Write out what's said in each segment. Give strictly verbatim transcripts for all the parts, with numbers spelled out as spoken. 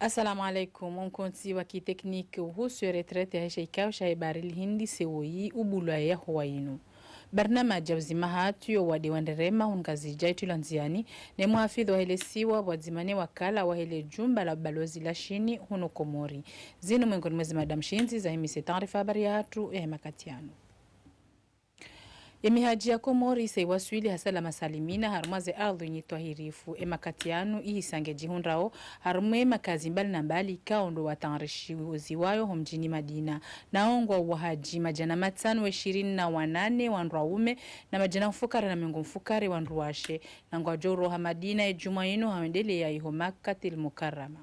Assalamu alaikum. Omkontsi wa kitekniki uhusu ye retraite yahe she ikao shahe Bahari l'Hindi, C O I, ubulwa ye yahowa yinu. Barnamaji ya uzima hatwi yo wade wa nderema hunu Ngazidja itrilwa ndziani ne muhafidhu wahe lesiwa pvwadzima ne wakala wahe le jumba la ubalozi la Shini hunu Komori. Zinu mwengoni mwa ze mada mshindzi zahimise taarifa habari yahatru yahe makati yanu. Ye mihaji ya Komori isa iwaswili ha salama salimina harumwa ze ardhwi nyi twahirifu. Ye makati yanu ihisa nge jihundrao harumwa ye makazi mbali na mbali ikao ndo watayarishiziwayo ho mjini Madina. Nao ngwao wahaji madjana matsanu wa ishirini na wanane wandru waume na madjana mfukare na mengo mfukare wandru washe. Na ngwadjo uroha Madina ye djumwa yinu ha wendeleya iho Makkatil Mukarrama.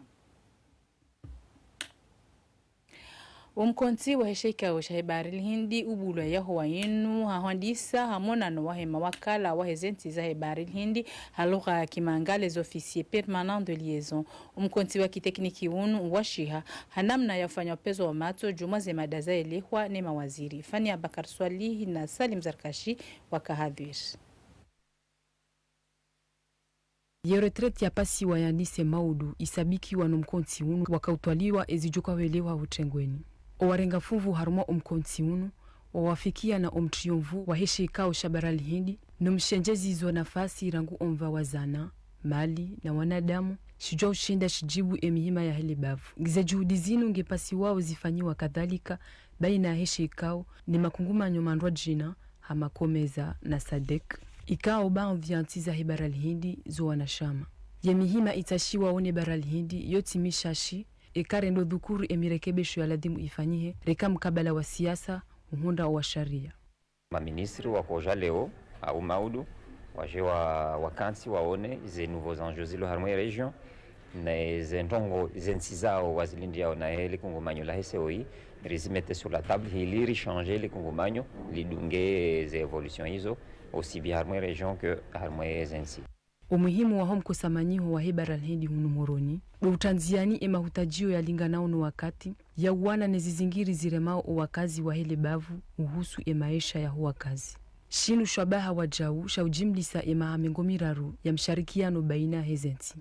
Omkontsi wahe she ikao shahe Bahari l'Hindi ubulwa ye yahowa yinu ha hwandisa ha monano wahe mawakala wahe ze ntsi zahe Bahari l'Hindi, ha lugha ya kimanga les officiers permanents de liaison. Omkontsi wa kitekniki unu uwashiha ha namna ya ufanya upvezo wa matso djumwa ze mada zaelehwa ne mawaziri. Fani Abakar Swalihi na Salim Zarkashi waka hadhwir. Ye retraite yapasiwa yandise maudu isabikiwa no mkontsi unu waka utwaliwa ezidjo ka welehwa utrengweni. Owarenga funvu harumwa omkontsi unu wawafikiana omtriyo nvu wahe she ikao sha Bahari l'Hindi no mshendjezizo nafasi rangu omva wa zana, mali na wanadamu shidjwa ushinda shidjibu ye mihima yahe le bavu. Ngize juhudi zinu nge pasiwao zifanyiwa kadhalika baina yahe she ikao ne makungumanyo mandrwadjina hama COMESA na SADC, ikao baadhwi ya ntsi zahe Bahari l'Hindi zo wanashama. Ye mihima itashiwao ne Bahari l'Hindi yo tsi mishashi, eka rendo dhukuru ye mirekebesho ya ladhimu ifanyihe, reka mkabala wa siasa uhundra owa sharia. Maministri wakodja leo, au maudu, wadje wa, wakantsi waone ze nouveaux enjeux zilo harumwa ye région, ne ze ndrongoo ze ntsi zao wazilindiao na ye likungumanyo lahe C O I, rizimete sur la table, hili richange likungumanyo, lidunge ze évolutions izo, aussi bien harumwa ye région que harumwa ze ntsi. Omuhimu waho mkosamanyiho wahe Bahari l'Hindi hunu Moroni, ndo utria ndziani ye mahutadjio yalinganao no wakati, ya uwana ne zizingiri ziremao owakazi wahe le bavu uhusu ye maesha yaho wakazi. Shinu shabaha wadjau sha ujimlisa ye maha mengo miraru ya msharikiano baina yahe ze ntsi.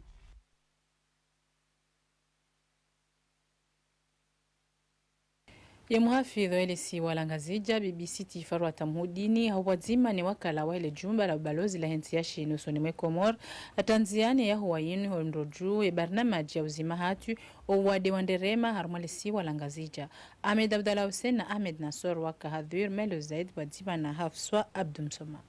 Ye muhafidhu wahe lesiwa la Ngazidja, Bibi Siti Farwata Mhudini, ha upvwadzima ne wakala wahe le jumba la ubalozi lahe ntsi ya Shini usoni mwe Komori, hatria ndziani ye yahowa yinu ho ndrodju ye barnamaji ya uzima hatwi owade wa nderema harumwa lesiwa la Ngazidja. Ahmed Abdallah Hussein na Ahmed Nassor waka hadhwir, Melo Zaid pvwadzima na Hafswa Abdou Msoma.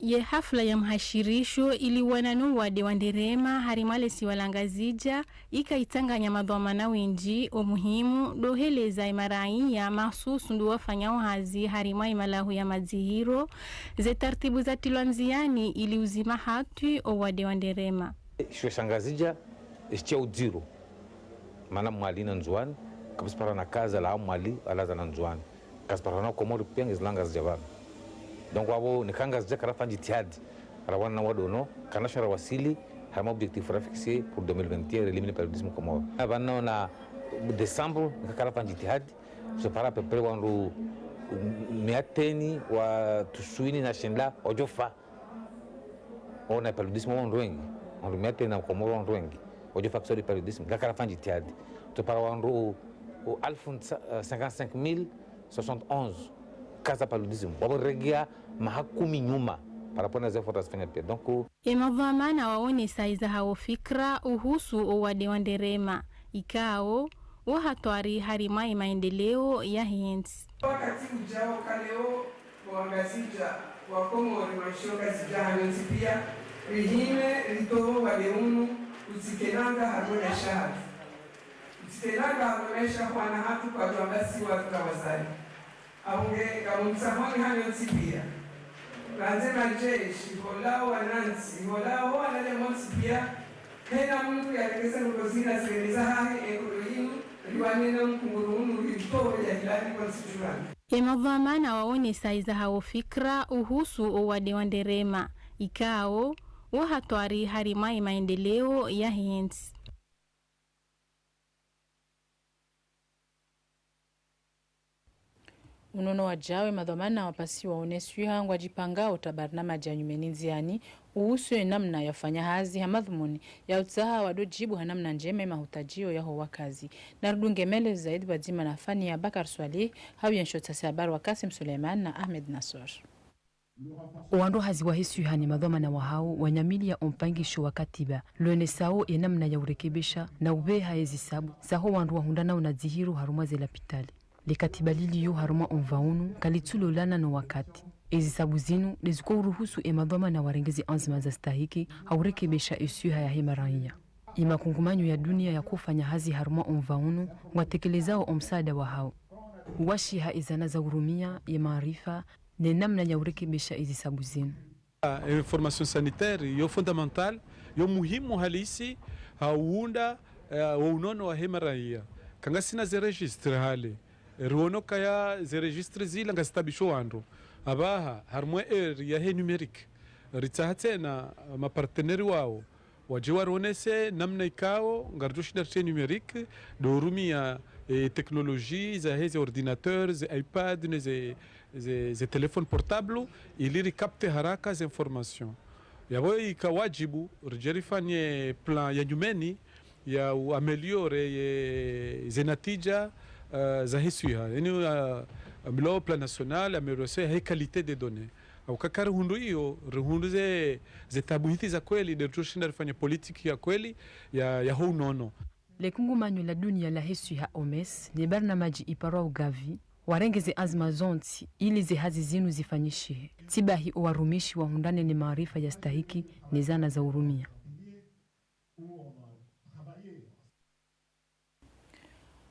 Ye hafla ya mhashirisho iliwana no wade wa nderema harimwa lesiwa la Ngazidja, ika itsanganya madhwamana wendji, omuhimu ndo heleza ye maraiya mahsusu ndo wafanyao hazi harimwa ye malahu ya madzihiro, ze tartibu zatrilwa ndziani ili uzima hatwi owade wa nderema. Shiwa sha Ngazidja eshitria udziro, mana Mwali na Ndzuwani, kapvatsi para na kaza la Mwali wala za na Ndzuwani. Kazipara na Komori pia ngezilo Ngazidja pvanu. Donc, wapvo neka Ngazidja karafanya jitihadi, rawana na wade unu, kana sha rawasili harumwa objectif ra fixé pour deux mille vingt et un, rééliminer paludisme Komori. Pvanu na décembre, neka karafanya jitihadi, zo para à peu près wandru mia teni wa tuswini na shenda wadjofa. Ona paludisme wandru wendji, wandru mia teni na Komori wandru wendji wadjofa kusudi paludisme, neka karafanya jitihadi. Zo para wandru, o, alfu, eh, cinquante-cinq mille soixante et onze cas za paludisme. Wapvo regea maha kumi nyuma, par rapport na ze efforts zifanywa pia. Donc, o, ye madhwamana waonesa iza hawo fikira uhusu owade wa nderema, ikao wo hatwari harimwa ye maendeleo yahe ntsi. Wakati ujao kaleo, Wangazidja, Wakomori waishio Ngazidja hanyotsi pia, rihime ritowe wade unu, utsike nanga harumwa ye maesha hatru. Utsike nanga harumwa ye maesha ya wana hatru kwadjwamba si watru ra wazali. Apvo nge, ngamumtsahoni hanyotsi pia. Randzi majeshi, holao wanantsi, holao wanadamu wontsi pia, hena mndru yarekeze ndrongoo zinu zireme zahahe, ye nkodo yinu, riwane na mkunguru unu, rimtowe jahilani kontsi djurani. Ye madhwamana waonesa iza hawo fikira uhusu owade wa nderema, ikao wo hatwari harimwa ye maendeleo yahe ntsi. Unono wadjao, emadhwamana wapasiwa oneswiha ngwadjipangao uta barnamaji ya nyumeni ndziani, uhusu enamna ya ufanya hazi ha madhumuni ya utsaha wadodjibu ha namna ndjema emahutadjio yaho wakazi. Narudunge maelezo zaidi pvadzima na Fania Bakar Swalih, hau yenshotasi habari wa Kasim Suleiman na Ahmed Nassor. Owandru hazi wahe swiha ne madhwamana wahao wanyamiliya ompangisho wa katiba, lonesao enamna ya urekebesha na ubeha ezisabu zaho wandru wahundrana na dzihiro harumwa zelapitali. Lekatiba lilio harumwa omva unu kalitsulolana no wakati. Ezisabu zinu ndeziko uruhusu emadhwamana warenge zeanzima zastahiki ha urekebesha eswiha yahe maraiya. Emakungumanyo ya dunia yakofanya hazi harumwa omva unu ngwatekelezao omsaada wahao. Washiha ezana za urumia, yemaarifa, nenamna ya urekebesha ezisabu zinu. A information sanitaire yo fondamental, yo muhimu halisi ha uunda, eh, wo unono wahe maraiya. Kangasina ze registre hale. Riono kaya ze registre zila ngazitabisho wandru. Apvaha, harumwa ère yahe numérique, ritsaha tsena mapartenaire wao wadje warionese namna ikao ngaridjoshinda ritrie numérique, ndo urumia, eh, technologie zahe ze ordinateur, ze iPad, ne ze, ze, ze téléphone portable, ili ricapte haraka ze information. Yapvo ika wadjibu ridje rifanye plan ya nyumeni ya uaméliorer ye, ze natija, eh, zahe swiha. Yaani, eh, mlo plan national, amélioration yahe qualité des données. Au kakari hundru iyo, rihundru ze, ze tabuhithi za kweli, nde ritsushinda rifanye politique ya kweli ya, yaho unono. Lekungumanyo la dunia lahe swiha, O M S, ne barnamaji iparwao Gavi, warenge zeanzima zontsi ili zehazi zinu zifanyishihe. Tsibahi owarumishi wahundrane ne maarifa yastahiki ne zana za urumia.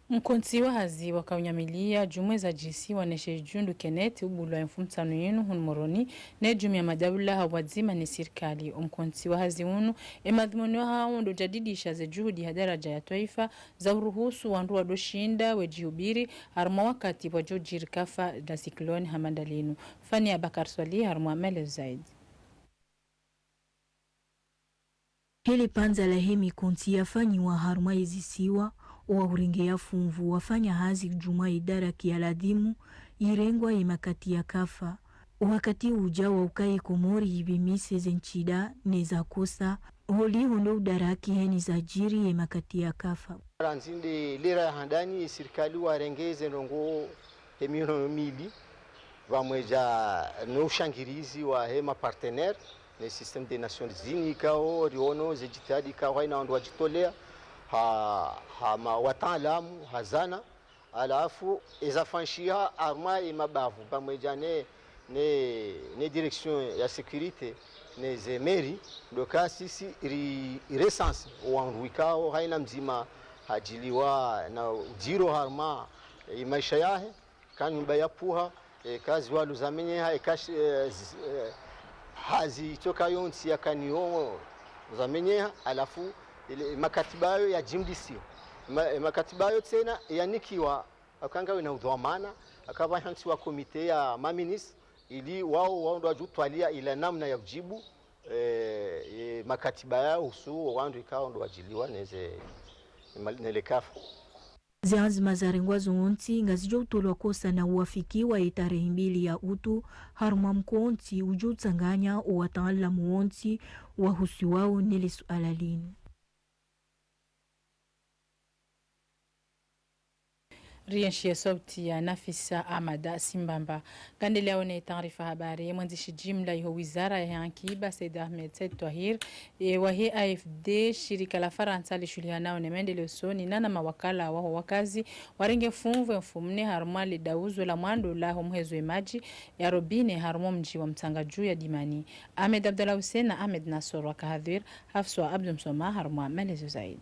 Mkontsi wa hazi wakaunyamiliya djumwa ezadjisiwa ne she djundu Kenneth ubulwa emfumtsanu yinu hunu Moroni, ne djumuiya madaula ha pvwadzima ne sirikali. Omkontsi wa hazi unu, emadhumuni wahao ndo ujadidisha ze juhudi ha daraja ya twaifa za uruhusu wandru wadoshinda wedjihubiri harumwa wakati pvwadjodjiri kafa la cyclone hama ndalinu. Fania Bakar Swalih harumwa maelezo zaidi. Heli pvandza lahe mikontsi yafanyiwa harumwa ezisiwa, owahurengeya funvu wafanya hazi djumwa idara kiya ladhimu irengwa yemakati ya kafa. Owakati uja wa ukaya Komori ipvimise ze ntsida ne zakosa, holiho ndo udaraki heni zadjiri yemakati ya kafa. Randzi nde lera ya handani, esirikali warenge ze ndrongoo he mihono mili, pvamwedja no ushangirizi wahe mapartenaire ne système des Nations Unies, ikao riono ze jitihadi ikao haina wandru wadjitolea ha, ha ma, wataalamu, ha zana, halafu ezafanyishiha harumwa emabavu pvamwedja ne, ne, ne direction ya sécurité ne ze mairie, ndo ka sisi ri, ri recense owandru ikao haina mdzima hadjiliwa na udjiro harumwa emaesha yahe, ka nyumba yapvuha, eka ziwalo zamenyeha, eka shi, eh, zi, eh, hazi itsoka yontsi yakaniyo zamenyeha, halafu ile makatiba yayo yajimlisiwa. Ma, makatiba yayo tsena yanikiwa, aka ngawe na udhwamana, aka pvahantsi wa komite ya maministre, ili wao, wao ndo wadjutwalia ila namna ya ujibu, eh, ye makatiba yayo uhusu wandru ikao ndo wadjiliwa neze, nele kafa. Zeanzima zarengwa zontsi ngazidjo utolwa kosa na uwafikiwa yetarehi mbili ya utu, harumwa mkontsi udjo utsanganya owataalamu wontsi wahusiwao nele suala linu. Rienshi ye sauti ya Nafisa Amada Simbamba. Ngarendeleao ne taarifa habari. Ye mwandzishi jimla iho wizara yahe ankiba, Said Ahmed Said Twahir, e, wahe A F D, shirika la Farantsa lishuhulihanao ne maendeleo usoni, nana mawakala waho wakazi, warenge funvu emfumnne harumwa le dauzo la mwando laho muhezo emadji ya robine harumwa omdji wa Mtsangaju ya Dimani. Ahmed Abdallah Hussein na Ahmed Nassor waka hadhwir, Hafswa Abdou Msoma harumwa maelezo zaidi.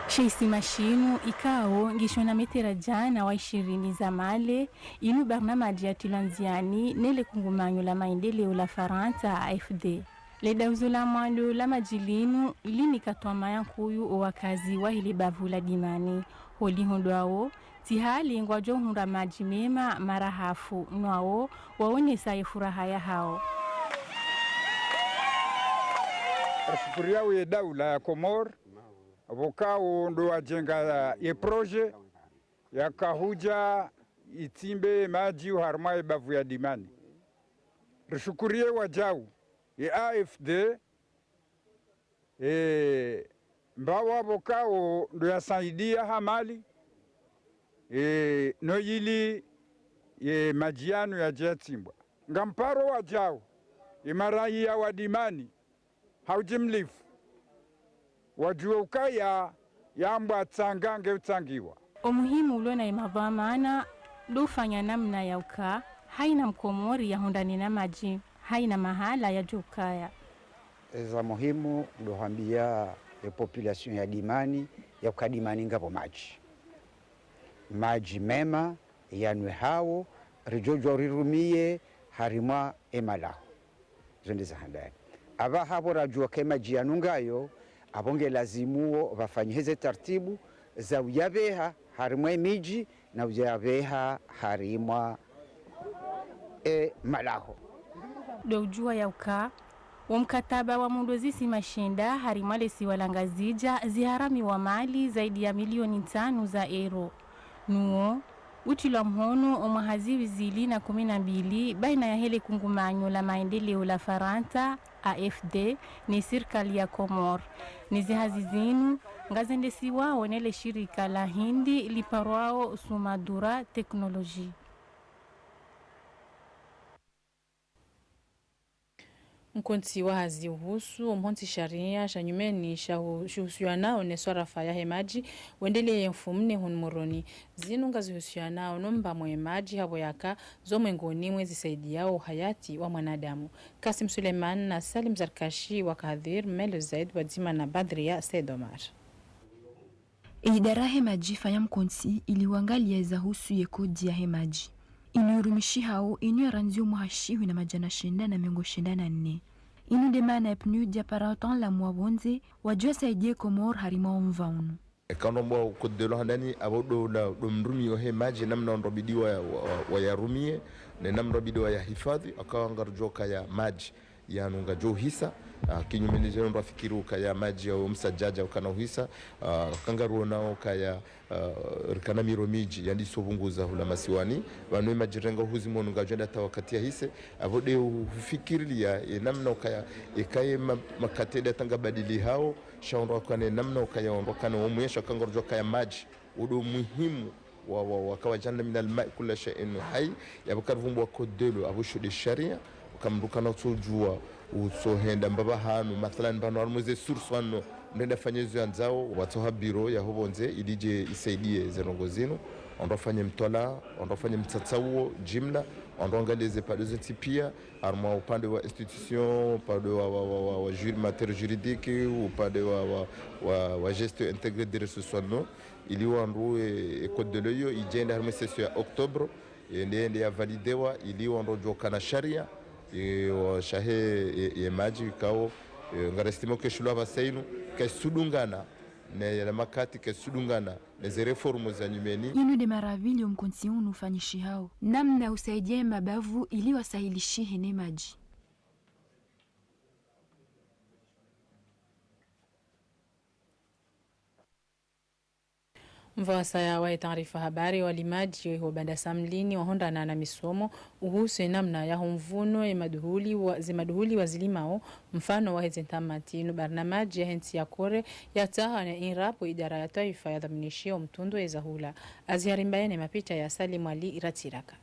She isima shinu ikao ngisho na metera djana wa ishirini za male, inu barnamaji yatilwa ndziani nele kungumanyo la maendeleo la Farantsa, A F D. Le dauzo la mwando la madji linu linika twamaya nkuu owakazi wahele bavu la Dimani. Holiho ndo wao, tsi hali ngwadjo hundra madji mema mara hafu, no wao waonesa ye furaha yahao. Rashukuriao ye daula ya Komori, pvokao ndo wajenga ye projet, yaka hudja itsimbe madji oharumwa ebavu ya Dimani. Rishukuriye wadjau, ye A F D, e, mbao wapvo kao ndo yasaidia ha mali, e, no ili ye madji yanu yadje yatsimbwa. Ngamparo wadjau, ye maraiya wa Dimani, ha ujimlifu, wadjuwe ukaya yambwa tsanga nge utsangiwa. Omuhimu ulo na emadhwamana ndo ufanya namna ya uka haina mkomori yahundrane na madji haina mahala yadjo ukaya. Eza muhimu ndo hambia e population ya Dimani ya uka Dimani ngapvo madji. Madji mema yanwe hawo, ridjodjuwa urirumiye harimwa emalaho. Zo nde za handani. Apvaha pvo radjuwa ke madji yanu ngayo, apvo nge lazimu wo pvafanyiheze tartibu za uyabeha harimwa emidji na uyabeha harimwa emalaho. Ndo udjuwa ya uka, wo mkataba wa mwando zisima shenda harimwa lesiwa la Ngazidja ziharamiwa mali zaidi ya milioni ntsanu za euro. Nuwo, utrilwa mhono omwaha ziwi zili na kumi na mbili baina yahe le kungumanyo la maendeleo la Farantsa, A F D, ne sirikali ya Komori. Ne zihazi zinu, ngazendesiwao ne le shirika la Hindi liparwao Sumadura Technology. Mkontsi wa hazi uhusu omhontsi sharia sha nyumeni shahu-, shihusiyanao ne swarafa yahe madji, wendeleye mfumne hunu Moroni. Zinu ngazihusiyanao no mbamo ye madji hapvo yaka zo mwengoni mwe zisaidiao uhayati wa mwanadamu. Kasim Suleiman na Salim Zarkashi waka hadhwir, Melo Zaid pvwadzima na Badria Said Omar. E idara he madji ifanya mkontsi ili wangalia eza husu ye kodi yahe madji. Inu irumishihao, inu yarandziwa omwaha shihwi na madjana shenda na mengo shenda na nne. Inu nde maana ye PNUD yapara wataalamu wa pvondze, wadjo saidia Komori harimwa omva unu. Eka ndo mbwa code de l'eau handani, apvo ndo la, ndo mrumio he madji, namna ondro bidi wa, wa, wa yarumiye, ne namna bidi wa yahifadhwi, aka ngaridjo kaya madji yanu ngayadjo hisa, ah, kinyume ne zinu ndo rafikiri ukaya madji ya omsadjadja ukana uhisa, ah, aka ngaruonao ukaya, ah, rikana miro midji, yandisa upvunguza hula masiwani, pvanu ye madji renga uhuzi monu ngayadjo enda hata wakati yahise, apvo nde ufikirilia, ye namna ukaya, eka ye ma-, makati nde hata ngabadilihao, sha ondro wakane namna ukaya ondro wakane omwesha aka ngaridjo kaya madji, wo ndo muhimu wa, wa, wa kawa ja'alna minal ma'i kulla shay'in hayy, yapvo karivumbua code de l'eau, apvo sho nde sharia, uka mndru kana utsodjuwa, utsohenda mbapvi hanu, mathalan pvanu harumwa ze source pvanu, mndru ende afanye zo yandzao, watsoha biro yaho pvondze, ili idje isaidie ze ndrongoo zinu, ondro wafanye mtwalaa, ondro wafanye mtsatsauo, jimla, ondro wangalie ze pande zontsi pia, harumwa upande wa institution, upande wa, wa, wa, wa, wa juri-, matière juridique, upande wa, wa, wa, wa gestion intégrée des ressources en eau, ili wandru, e, e code de l'eau iyo idje ende harimwa session ya octobre, e, nde, nde ya validewa, ili wandru wadjo kana sharia, e, wa shahe, e, e madji kao, e, ngari estimé ke shilwa pvasa inu, kaisudungana, ne, ne makati kaisudungana, ne ze réforme za nyumeni. Inu nde mara ya pvili omkontsi unu ufanyishihao. Namna usaidia ye mabavu ili wasahilishihe ne madji. Mva wasaya wa ye taarifa habari, walimadji wa ho Banda Samlini wahundrana na misomo uhusu ye namna ya ho mvuno ye maduhuli wa, ze maduhuli wazilimao, mfano wa heze ntamati. Inu barnamadji yahe ntsi ya Kore yatsaha ne INRAP, idara ya twaifa ya dhaminishiwa omtrundo ye zahula. Azihari Mbaye ne mapicha ya Salim Ali Ratsiraka.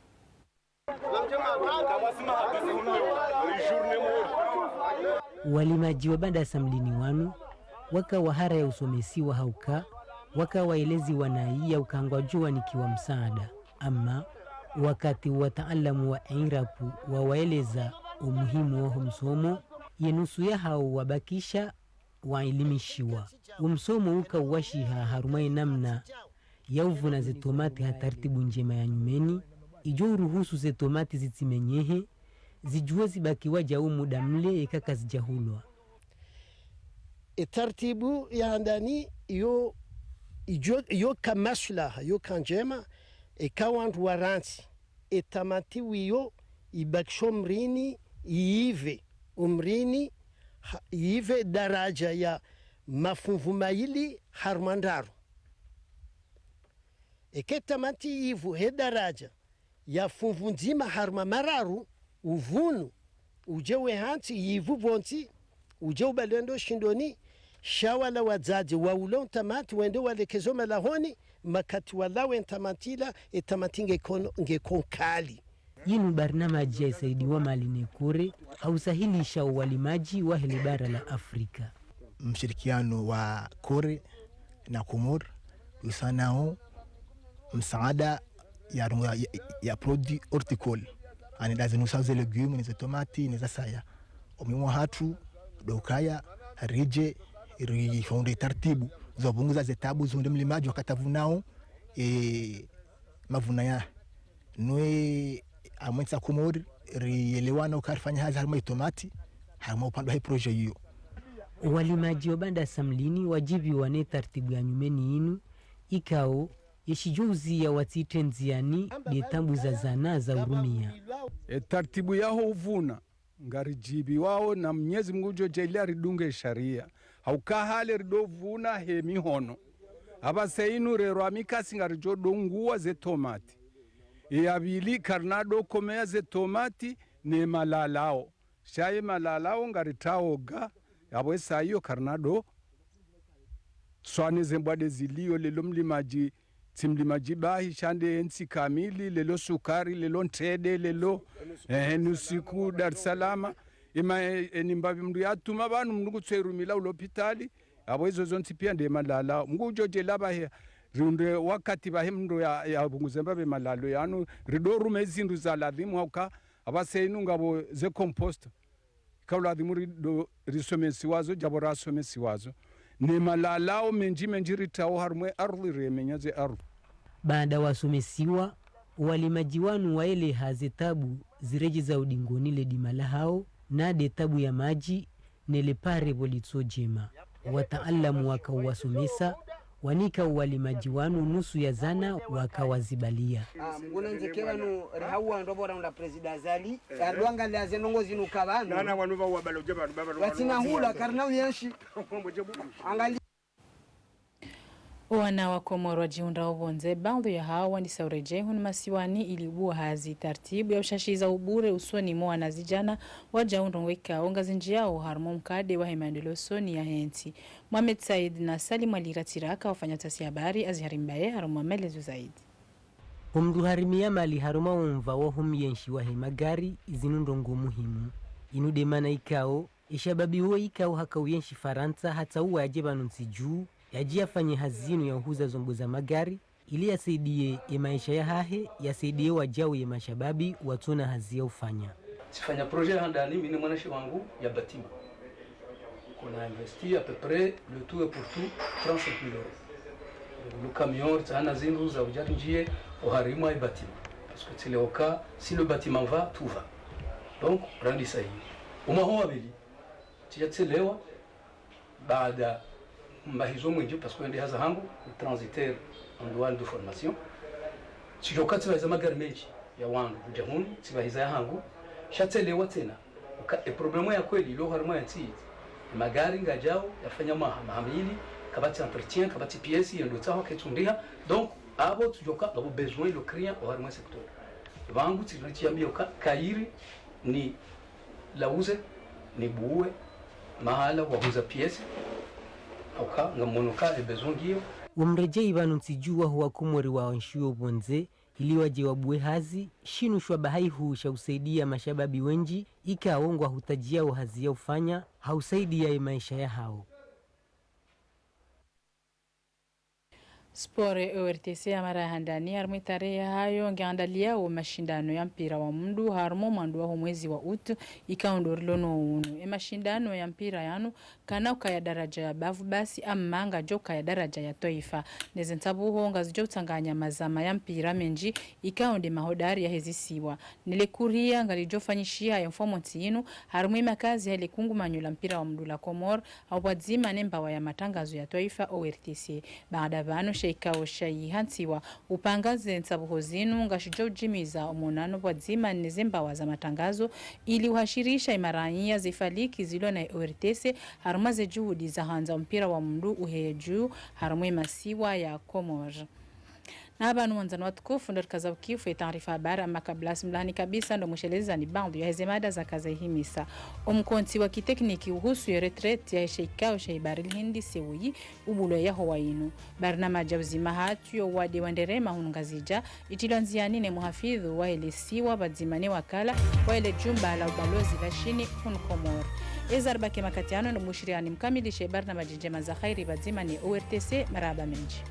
Walimadji wa Banda Samlini wanu, waka wahara ya usomesiwa hauka, waka waeleziwa nayi ya uka ngwadjo wanikiwa msaada. Ama, wakati wataalamu wa INRAP wawaeleza omuhimu wa ho msomo, ye nusu yahao wabakisha waelimishiwa. Omsomo uka uwashiha harumwa ye namna ya uvuna ze tomati ha tartibu ndjema ya nyumeni, idjo uruhusu ze tomati zitsimenyehe, zidjuwe zibaki wadjau muda mle eka kazidjahulwa. E tartibu ya handani iyo, idjo, iyo ka maslaha, iyo ka ndjema, eka wandru warantsi e tamati wiyo ibakishe omrini, iive omrini, ha, iive daraja ya mafunvu mayili harumwa ndraru. Eka etamati yivu he daraja ya funvu ndzima harumwa mararu, uvunu, udje wehantsi yivu pvontsi, udje ubalwe ndo shindoni, sha wala wadzadze waula ontamati wende walekeze omalahoni, makati walawa entamati ila, etamati ngeko, ngeko nkali. Yinu barnamaji yasaidiwa mali ne Kore, ha usahilisha owalimaji wahe le bara la Afrika. Mshirikiano wa Kore na Komori, usanao msaada ya, ya, ya produit horticole. Ani ndazi nusa ze légumes, ne ze tomati, ne za saya. Omuhimu wahatru, ndo ukaya, ridje, rihundre taratibu, zo pvunguza ze tabu, zihundre mlimaji wakati avunao, e, mavuna ya. Nwe amwentsi ya Komori, rielewana uka rifanya hazi harimwa etomati, harimwa upande wahe projet iyo. Owalimaji wa Banda Samlini wadjiviwa ne taratibu ya nyumeni yinu, ikao, yeshidjouziya watsitrendziani, nde tabu za zana za urumia. E taratibu yaho uvuna, ngaridjiviwao na Mnyezi Mungu udjo djaaliya ridunge sharia. Hauka hale rido vuna he mihono. Apvasa inu rerwa mikasi ngaridjo dunguwa ze tomati. Eya pvili karina do komeya ze tomati ne malalao. Sha ye malalao ngaritraoga. Yapvo esa iyo karina do swane ze mbwade zilio lelo mlimaji, tsi mlimaji bahi, sha nde entsi kamili, lelo sukari, lelo ntrende, lelo, eh, nusiku Dar es Salaam. Ima, eh, eh, ni mbapvi mndru yatuma pvanu mndru kutsu erumila ulopitali, apvo izo zontsi pia nde malalao. Mungu udjo djaaliya pvahe, rihundre wakati pvahe mndru ya, ya pvunguze mbapvi malalao yanu, rido ruma ezindru za ladhimu hauka, apvasa inu ngapvo ze compost. Ikao ladhimu rido, risomesiwa zo, djapvo rasomesiwa zo. Ne malalao mendji mendji ritrao harumwa e ardhwi, remenya ze ardhwi. Baada wasomesiwa, owalimaji wanu waeleha ze tabu ziredjeza udingoni le dima lahao, na nde tabu ya madji, ne le pare pvo litso djema. Wataalamu wakao wasomesa, wanika owalimaji wanu nusu ya zana wakao wazibalia. Ah, mngunandzeke pvanu rihauwa ndo pvo raunda Président Azali, arilo angalia ze ndrongoo zinu ka pvanu. Nana wanu pvao wabalo dje pvanu, pvao wanu. Watsina hula, karina uyenshi. Angalia. Owana wa Komori wadjihundrao pvondze, baadhwi yahao wandisa uredjei hunu masiwani ili ubuwa hazi taratibu ya ushashiza ubure usoni mwa wanazidjana wadjau ndrongoo ikao ngazindjiao harumwa omkade wahe maendeleo usoni yahe ntsi. Mohamed Said na Salim Ali Ratiraka wafanya tasi habari Azhari Mbaye harumwa maelezo zaidi. Omndru harimia mali harumwa omva waho myenshi wahe magari, zinu ndrongoo muhimu. Inu nde mana ikao, eshababi wo ikao haka uyenshi Farantsa hata uwa yadje pvanu ntsi dju, yadje yafanye hazi inu ya uhuza zombo za magari, ili yasaidiye ye maesha yahahe, yasaidiye wadjau ye mashababi watsona hazi ya ufanya. Tsifanya projet ya handani, mi ne mwanamshe wangu ya bâtiment. Kuna investi à peu près, le tout et pour tout, trente-cinq mille euros. Le camion, tsana zindru za udja rindjiye oharimwa ye bâtiment. Parce que tsi leo ka, si le bâtiment va, tout va. Donc, randisa hini. Omwaha wa pvili, tsidja tselewa, baada mbahizo mwindji, parce que nde hazi hangu, transitaire en douane de formation. Tsidjoka tsibahiza magari mendji ya wandru, udja hunu, tsibahiza ya hangu, sha tselewa tsena. Uka, e problème ya kweli, ilo harimwa ye ntsi, magari ngayadjao, yafanya maha, maha mili, kapvatsi entretien, kapvatsi pièce, yendo tsaho ketsundiha. Donc, apvo tsidjoka, ngapvo besoin lo client, oharimwa ye secteur. Pvangu, tsiri tsiambiwa ka, kayiri, ni lauze, ni buwe, mahala wahuza pièce, hauka ngamono ka le besoin ngiyo. Womredjei pvanu ntsi dju waho wakomori waenshio pvondze, ili wadje wabuwe hazi, shinu shwaba haihu sha usaidia mashababi wendji, ikao ngwahutadjiao hazi ya ufanya, ha usaidia ye maesha yahao. Sport. ORTC ya mara ya handani, harimwa itarehi yahayo, ngiandaliao mashindano ya mpira wa mndru, harimwa omwando waho mwezi wa août, ikao ndo rilo no unu. E mashindano ya mpira yanu, kana ukaya daraja ya bavu basi, amma ngayadjo kaya daraja ya twaifa. Ne ze ntabuho ngazidjo utsanganya mazama ya mpira mendji, ikao nde mahodari yahe zisiwa. Ne le kuria ngalidjo fanyishiha ye mfumontsi yinu, harimwa ye makazi yahe le kungumanyo la mpira wa mndru la Komori, hau pvwadzima ne mbawa ya matangazo ya twaifa ORTC. Baada pvanu she ikao shayihantsiwa upanga ze nsabuho zinu ngashidjo udjimiza omonano pvwadzima ne ze mbawa za matangazo ili uhashirisha ye maraiya ze faliki zilo na ORTC harumwa ze juhudi za handza mpira wa mndru uheye dju harumwa ye masiwa ya Komori. Apvanu wandzani watukufu ndo rikaza ukifu ye taarifa habari, ama kabla simlahani kabisa ndo mwishelezani baadhwi ya heze mada zakaza ihimisa. Omkontsi wa kitekniki uhusu ye retraite ya shikao sha ibari lihindi sewuyi ubulwa yaho wa inu. Barnamaji ya uzima hatru yo wade wa nderema hunu Ngazidja itilwa ndziani ne muhafidhu wa ele siwa pvadzima ne wakala wa ele jumba la ubalozi la Shini hunu Komori. Eza ribaki makati yanu ndo mushiriani mkamilishe barnamaji ndjema za khairi pvadzima ne O R T C. Marahaba mendji.